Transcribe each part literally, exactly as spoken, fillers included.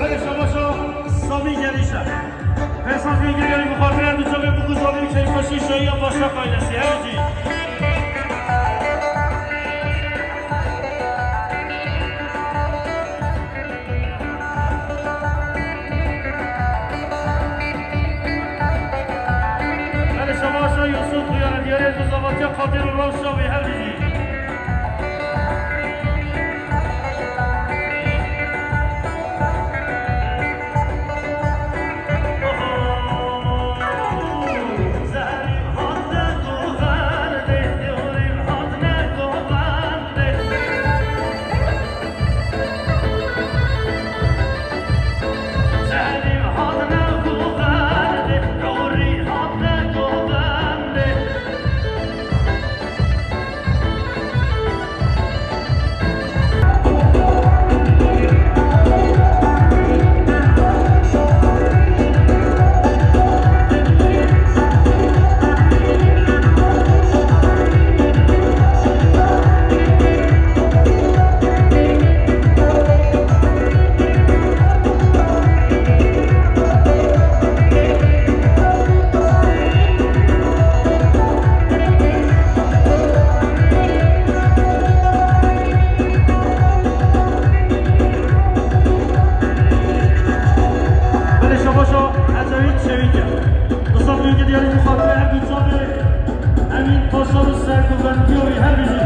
Belê şabaşa Samî Gerîşe. Pêşanjê girêrî bi xatirê du çavê bikuzanî keyfweşî şahiya paşa qaylesî. Her jî. Belê şabaşa Yusuf Duyar, diyarê Zozavatiya xatir û rewşa wê her jî. Belê şabaşa Ecevît Çevîk e. Qisa duyuncu diyarî muxatibê her du çavê Emîn Paşa û serguvendiya wî her bijî.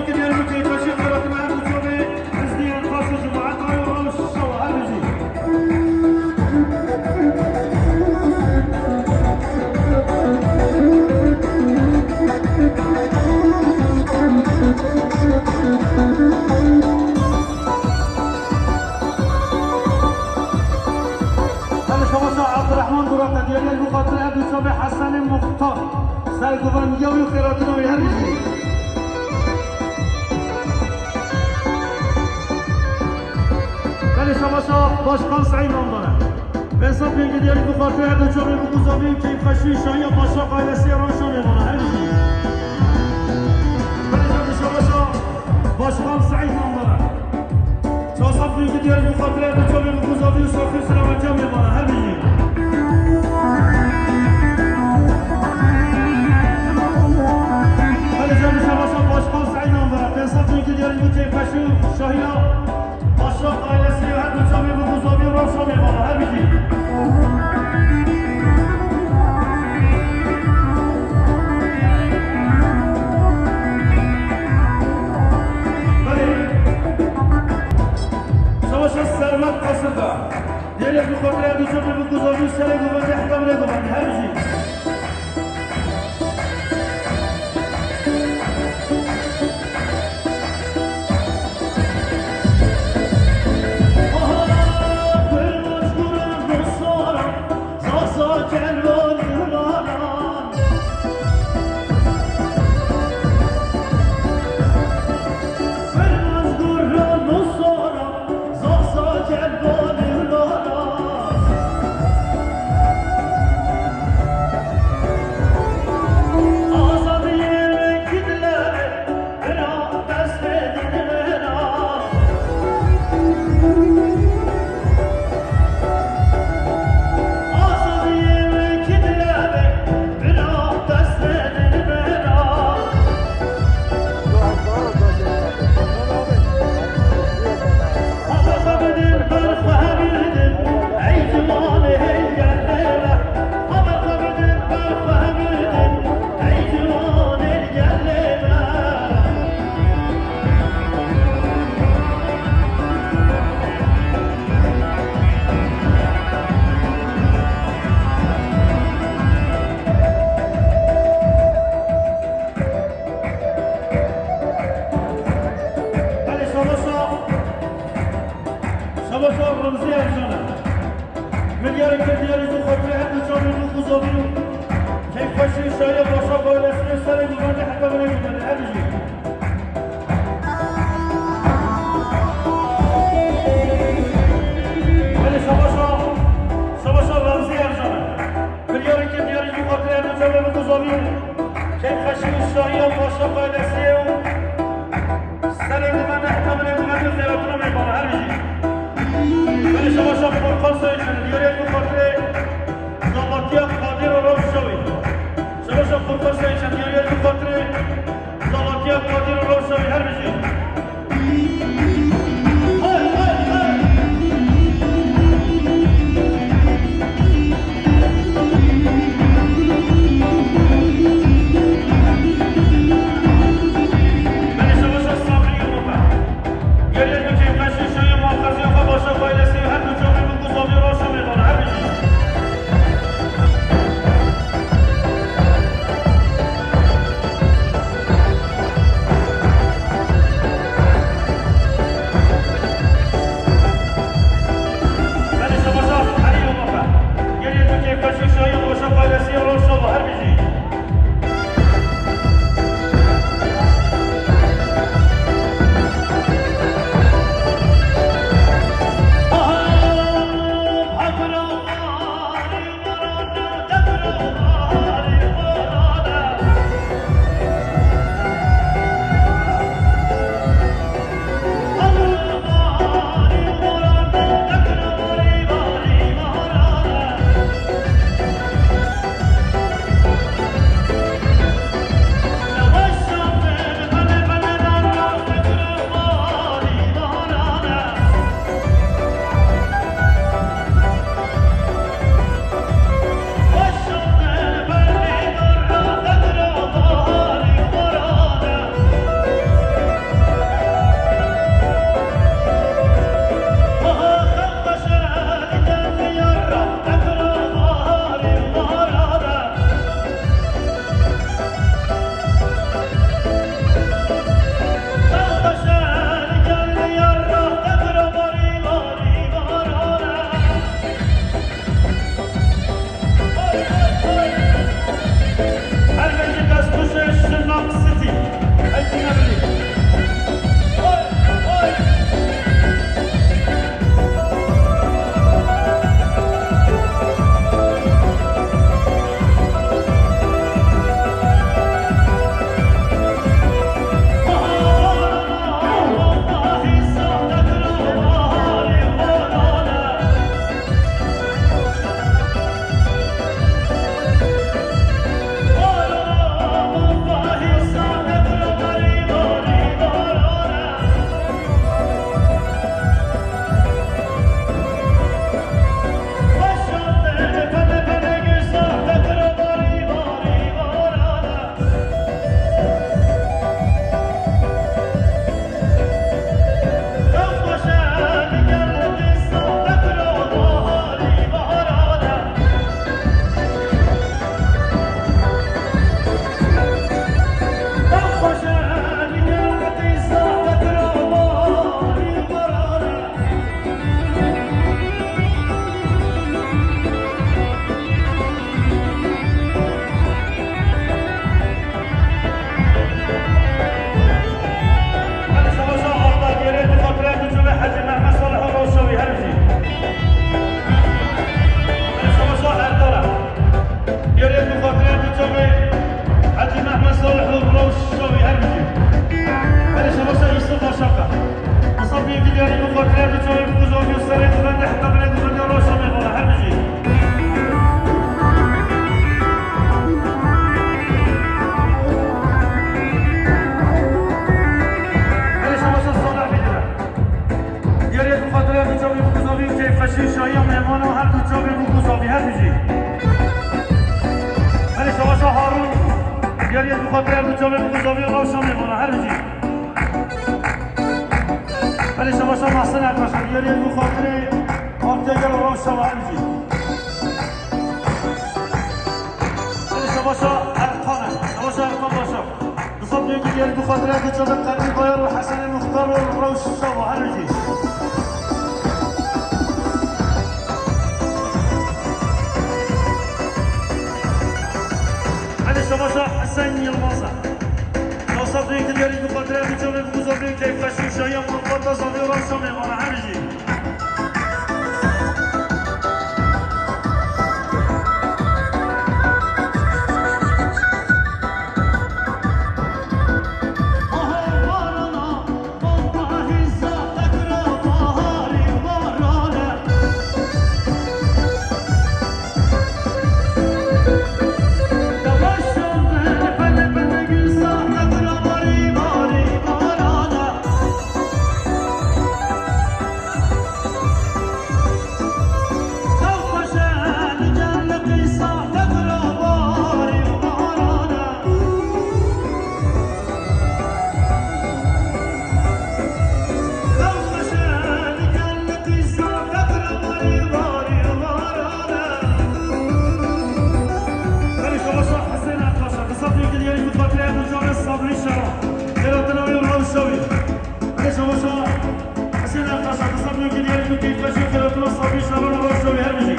Gidelim ülkeyi taşı kıratına her bu çobe, izleyen fasıl cemaat ayı olmuş, inşallah her bizi. Belê şabaşa Abdurrahman Durak, diyariyek bi xatirê Ebû Çavê Hesenê Muxtar. Ser guvendiya wî û xêratina wî her bijî. Belê şabaşa Başkan Seîd Andare. Bensa pêngî diyarî bi xatirê Ebû Çavê bi Guzavî û keyfxweşî û şahiya Başak ailesî ya Rewşanê vana her bijî. Belê şabaşa Başkan Seîd Andare. Çawa sed bin gidiyoruz bu kadroya da çok bir buzavı Yusuf Hüsnü ve Cem Yılmaz'a her biri. Hadi canım şabaşa Başkan Sayın Andar'a. Pensat bin gidiyoruz bu keyfeşi şahına. Başkan ailesi her bir çok bir buzavı Yusuf Yılmaz'a her biri. Hadi. Savaşa Sermet Kasırga. Derek bu kadar bir çok bir kuzavı sene güvende, hikam ne güvende, her şey. Aha, kırmızı kırmızı sara, sasa kelvan yılana. Kırmızı kırmızı sara, Belê şabaşa, şabaşa Remzî Ercan e. Milyarê kir diyarî ji xatirê her du çavên xwe ku zavîn û keyfxweşî û şahiya paşa xwe wê nesînê serê guvenê heta binê guvenê her bijî. Belê şabaşa, şabaşa Remzî Ercan e. Milyarê kir diyarî ji xatirê her du çavên xwe ku zavîn keyfxweşî û şahiya paşa xwe wê nesînê û serê guvenê heta binê guvenê xêratina mêvana her bijî. Belê şabaşa Furkan Sayçel, diyariyek bi xatirê zavatiya Kadir û Rewşa wî. Şabaşa Furkan Sayçel, diyariyek bi xatirê zavatiya Kadir û Rewşa wî her bijî. Hay, hay, hay. Şaka. Misafirê diyarî bi xatirê bi çavê bi guzavî û serê bi bende heta binê guzavî ya Rewşa Mêvana her bijî. Herê şabaşa Salih bidire. Diyarî bi xatirê bi çavê bi guzavî û keyfxweşî şahiya mêvana her du çavê bi guzavî her bijî. Herê şabaşa Harun. Diyarî bi xatirê bi çavê bi guzavî ya Rewşa Mêvana her bijî. Belê şebaşa Mahsen Erbaş, diyarî bi xatirê partiya gel û rewşa we her bijî. Belê şebaşa Erkan e, şebaşa Erkan Başa. Bi sed milyon diyarî bi xatirê Erkan Çadır, Qerbi Bayar û Hesen Muxtar û rewşa we her bijî. Belê şebaşa Hesen Yilmaz e. Şebaşa Beyk diyarî bi xatirê Erkan Çadır, bi guzavî keyfxweşî şahiya malbata zavê rewşa mêvana her bijî. Belê şebaşa Hesên Ertaşa, bi sed milyon diyarî bi xatirê Erdogan Sabrî Şeran. Xêratina wî û rewşa wî. Belê şebaşa Hesên Ertaşa, bi sed milyon diyarî bi keyfxweşî, xêratina Sabrî Şeran û rewşa wî her bijî.